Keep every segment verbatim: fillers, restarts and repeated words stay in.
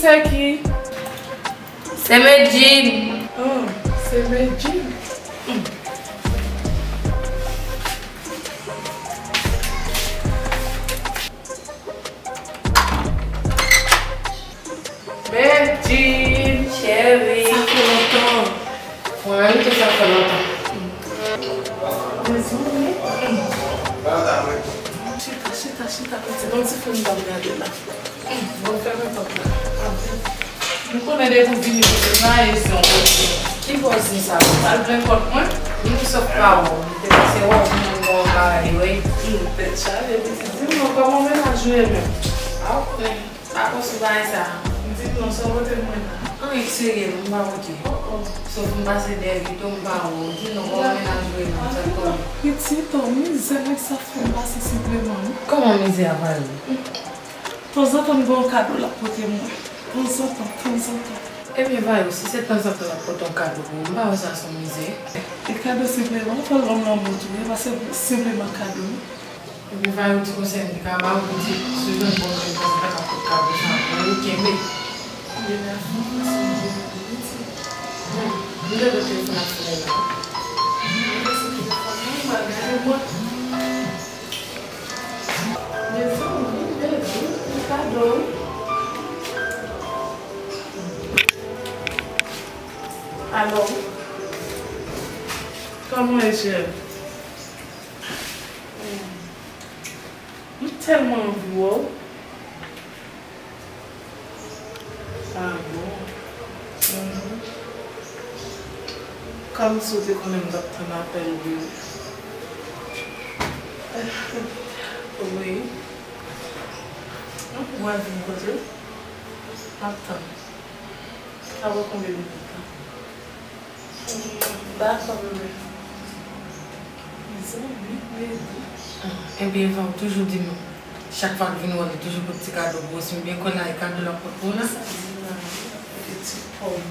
Se ki? Se Medjine. Oh, se Medjine. Medjine, cheri. Sa fè lontan. Mwen menm tou, sa fè lontan. Mezanmi. Chita, chita, chita, pitit. Ban m ti fè m gade la. Bon, fèmen pòt la. M konnen depi w vini kote m la, e se yon kote. Ki bò se sa? Al plen kont mwen? Vini sòt pa wè w. M te panse wè w vin yon bon bagay, wi. Hmm, tèt chaje, pitit. Di m non, kòman mennaj ou ye menm? A, w konnen. Pa kò sou bagay sa. Di m non, sa w pote mwen la? Anyen k serye non, m pa pote. Oh, oh. Sof m pase dèyè pito, m pa wè w. Di m non, kòman mennaj ou ye menm, sa k konnen? Pitit, oh, mizè nèg sa fè m pase senpleman, wi. Kòman mizè a pale? Tanzantan m gen yon kado l ap pote mwen. Tanzantan, tanzantan. Ebyen, Vayou, si se tanzantan l ap pote yon kado pou ou, m pa wè sa se yon mizè. E kado senpleman, ou fè l ban m lanmou tou, wi, pa se senpleman kado, non. Ebyen, Vayou, ti konsèy m te ka ba ou, pitit, si w jwenn bon nèg tanzantan k ap pote kado sa, mwen ou kenbe. Ebyen, mèsi, mèsi, mèsi. Hmm, m te wè telefòn ap sone la. M te sou telefòn nan, m al gade mwen. Mezanmi, bebe, m kado wi. Alo? Kòman w ye, cheri? M tèlman anvi wè w. Ah bon? Mhm. Kòmsi w te konnen m t ap tann apèl ou yo. Wi. Mwen vin kote w. M ap tann. Sa pran konbyen minit tan? Dakò, bebe. Mezanmi, bebe. Ebyen, Eva, ou toujou di m, chak fwa l vin wè w, li toujou pote ti kado pou ou. Si m byen konnen, e kado l ap pote pou ou la. Sa di la, pitit pòm.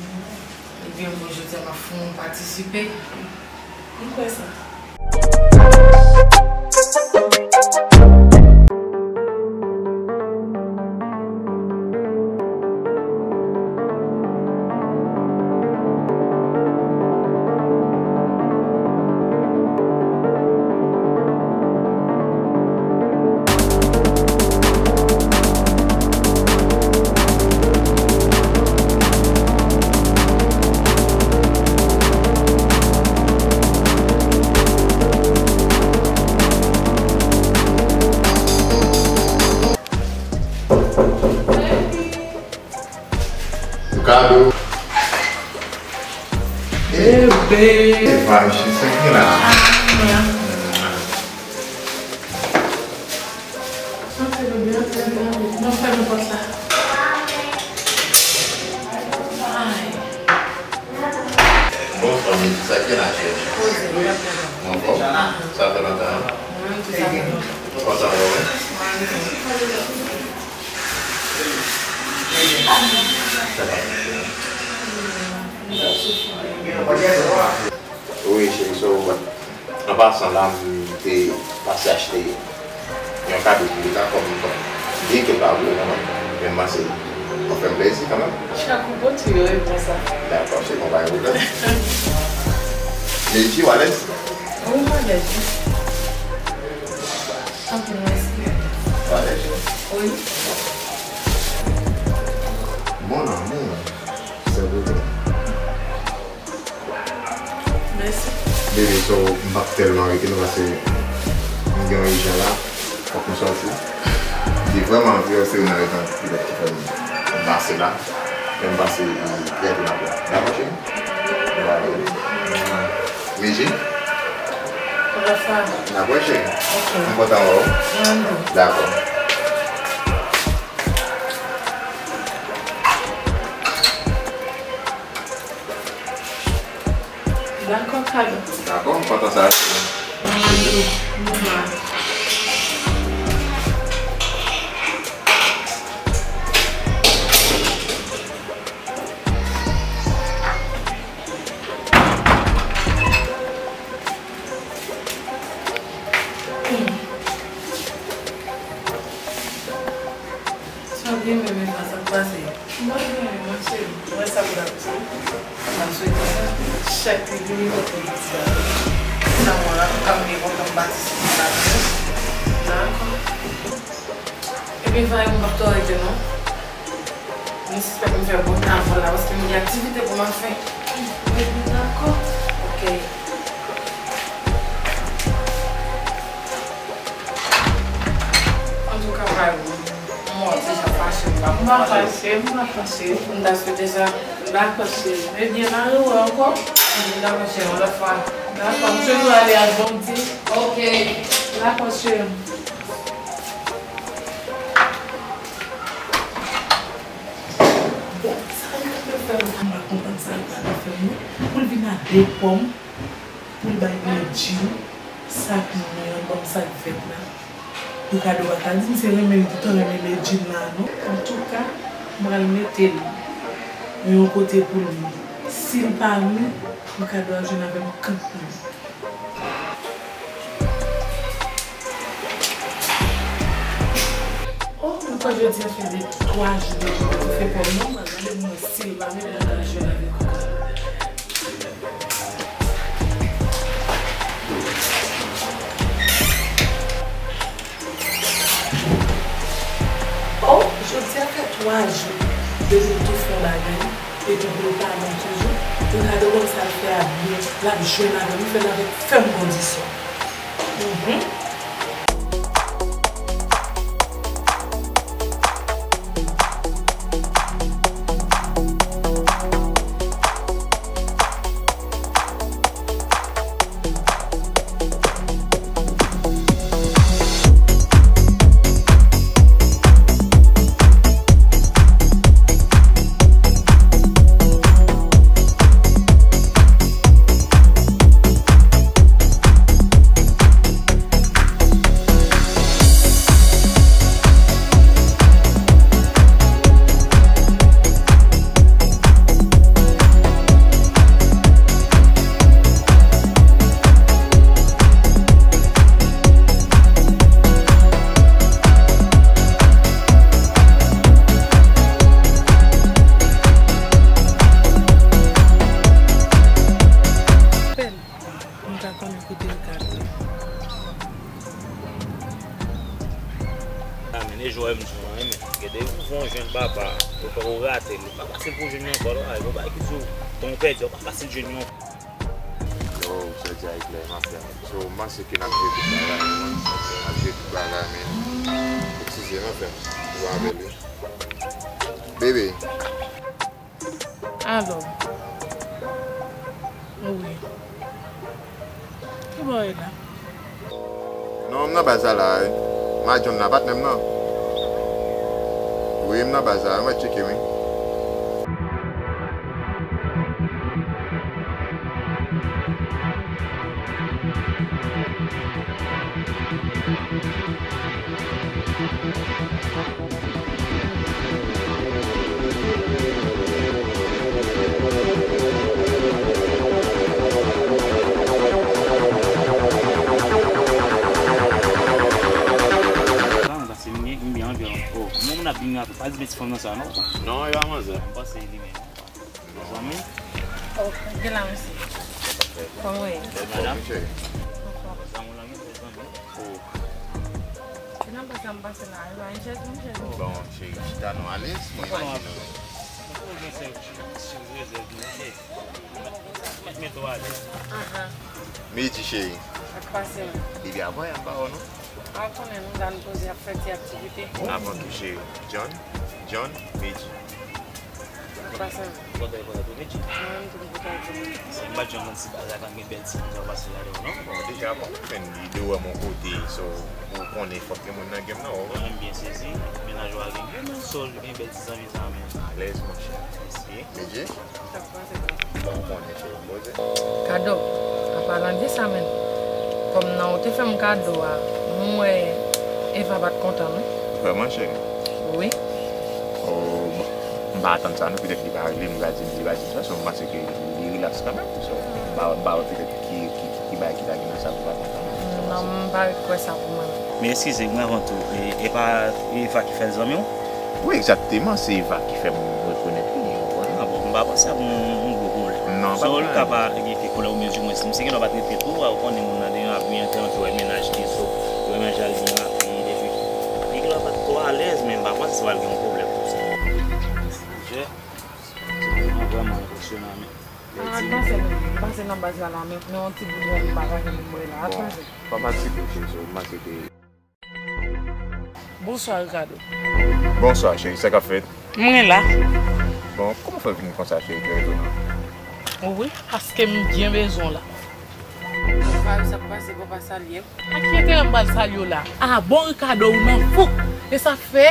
Ebyen, bon, jodi a, m ap fè yon patisipe. M kwè sa. Kado. Bebe. Epa, mesye, sa ki la? Ah, antre, bebe, antre, antre, antre. Mwen fèmen pòt la. Ay. Bon, fanmi, sa ki la, cheri? Poze, mwen ap tann. Mwen fò. Sa fè lontan, hein? Mwen tou, sa fè lontan. Kontan wè w, wi. Mwen tou. Wi, cheri, so, an pasan la, m te pase achte yon kado pou ou la, kòm, kòm, byen ke l pa pou ou, kanmenm. Men m panse w fè m plezi, kanmenm. Chak ou pote yo, e bon sa. Dakò, se bon, pa gen pwoblèm. Medjine, ou alèz? Wi, m alèz, wi. Anpil mèsi. Ou alèz? Wi. Mon amour, se vre. Mèsi. Bebe, so, m p ap tèlman rete non, paske m gen yon ijan la, fòk m sòti. M te vrèman anvi wè w, se youn nan rezon petèt ki fè m pase la. Men m pase, e, trè byen apre. Dakò, cheri? Dakò. Medjine? Dakò, cheri. Ok. M kontan wè w. Mwen tou. Dakò. Dakò, kado. Dakò, m kontan sa. Mwen tou. Mwen. Sa byen menm, Eva, sa k pase? Mwen, Mwen sa m t ap di, m ap swete chak li vini kote l di a. Sa mwen la, m ta renmen kontan m patisipe ladan. Dakò. Epi Vay, m p ap twò rete non. M sispèk m fè bon travay la paske m gen aktivite pou m al fè. Epi dakò. Ok. Antouka, Vay, m wè w deja fache, m pa konprann. M pa fache, m pa fache. M ta swete sa. Dakò, cheri. Ebyen, n a rewè ankò. M dakò, cheri, yon lòt fwa. Dakò, m swete w ale ak bon di. Ok. Dakò, cheri. Bon, sa Ricardo fè m, m pa konprann sa Ricardo fè m, non. Pou l vin ak de pòm, pou l bay Medjine, sa k mwen an, ban m sa k vèt la. Ricardo pa ka di m se renmen l, li toutan renmen Medjine la, non. Antouka, m pral mete l nan yon kote pou li. Si l pa renmen, Ricardo ap jwenn avè m kanpe. Oh, mwen kwè jodi a fè de twa jou depi mwen te fè pòm nan, mwen gade mwen si l pa vle mwen ka jwenn avèk ou. Oh, jodi a fè twa jou depi m tou fè yon bagay. Epi pou l pa bon toujou, pou gade kòm sa l fè a byen, l ap jwenn avè m, li fè l avèk fèm kondisyon. Mhm. Apèl, m ta konnen kote l ka te. A men, e jwè m di w lan, men. Gade, ou fè yon jèn papa, ou fè ou rate l, ou pa fasil pou jwenn li ankò, non, e, ou pa ki di w, tan ou pèdi, ou pa fasil jwenn li ankò. Yo, sa di a e klè, m ap fè. So, m panse ke n ap jere tout bagay, n ap jere tout bagay, men. Eskize, m ap fè. Ou avè li. Bebe. Alò. Wi. Ki bò w ye la? Non, m nan baz la la, wi. M a John la, patnè m nan. Wi, m nan baz la, wi, mwen tcheke, wi. Pase m gen, m byen anvi an. Oh, moun ap vin rape, pa di men ti fanm nan sa non. Non, e pa manzè. M panse li menm. Zanmi. Oh, gen la, mesye. Kòman w ye? Bèl madanm. Zanmi w lan gen bèl zanmi. Oh. Se nan baz la m pase la. E pa yon chèz, yon chèz. Bon, cheri, chita non, alèz, mwen imajine w. Mwen gen se chèz rezèv nou, ok. Mèt, mèt ou alèz. Ahan. Midi, cheri. Sa k pase menm? Depi avan yè m pa wè w non. A konnen nou la n poze ap fè ti aktivite. Avan ki cheri? John, John, Midi. Sa k pase menm? Ou kontan, ou kontan tou Midi? Mwen menm tou m kontan tou. Se m pa t janm konn si baz la konn gen bèl timoun sa pase ladan l non. Bon, deja avan ou fè n li de wè m yon kote, so ou konnen fòk gen moun nan game nan, ou wè. Mwen menm byen sezi, mennaj ou a gen gwo men, so l gen bèl ti zanmi sa menm. Alèz monchè. Mèsi. Midi. Sa k pase, Kado? Kado, an palan de sa menm, kòm nan ou te fè m kado a, m wè Eva pa t kontan non. Vrèman, cheri? Wi. Oh, bon. M pa atann sa non, petèt li pa vle m, li pa di m, li pa di m sa, so m panse ke li rilaks kanmenm, so m pa, m pa wè petèt ki, ki, ki, ki bagay ki ta gen nan sa pou pa kontan non. Non, m pa ret kwè sa pou mwen menm. Men eskize, mwen avan tou, e, e pa Eva ki fè l zanmi w? Wi, egzakteman, se Eva ki fè m rekonèt li, ou konprann? M pa panse ap yon, yon gwo pwoblèm. Non, pa So, l gen ka pa gen kèk pwoblèm, oubyen di mwens, misye gen dwa pa t rete tou, ou konnen moun nan demen ap byen antre, antre, wè mennaj li, so, wè mennaj la li byen rapid, epi li gen dwa pa t twò alèz, men m pa panse se pral gen yon pwoblèm pou sa. Jè, se moun nan vrèman enpresyonan, men. Ah, m panse, m panse nan baz la, la, men, men yon ti bout wè m pa ka gen moun mwen la, al Bon, panse. Pa patisipe, cheri, so, m panse ke Bonswa, Ricardo. Bonswa, cheri. Sa k ap fèt? Mwen la. Bon, kòman fè w vin konsa, cheri? Trè etonan. Wi, paske m byen bezwen w la. Sa yo, sa k pase, papa salye m? A ki enterè m pral salye w la? A bon, Ricardo, ou nan fouk. E sa fè,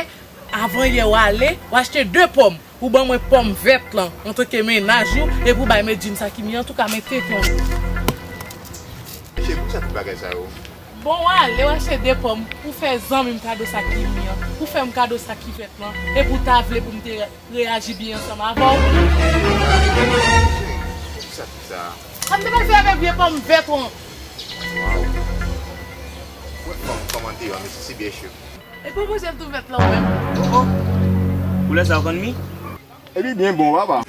avan yè w ale, w achte de pòm. Ou ban mwen pòm vèt lan, antanke mennaj ou, epi w bay Medjine sa ki mye, antouka, men tenten w. Cheri, poukisa tout bagay sa yo? Bon, w ale, w achte de pòm, pou fè zanmi m kado sa ki mye an, pou fè m kado sa ki vèt lan, epi w ta vle pou m te reyaji byen ansanm avè w. Cheri, poukisa tout sa? Sa m te pral fè avèk vye pòm vèt ou an? Waw. Wè fanm kòmante yo, mesye, se byen cho. E pwopoze m tou vèt lan ou menm. Oh, oh. Koulè sa w konn mi? Epi byen bon, papa.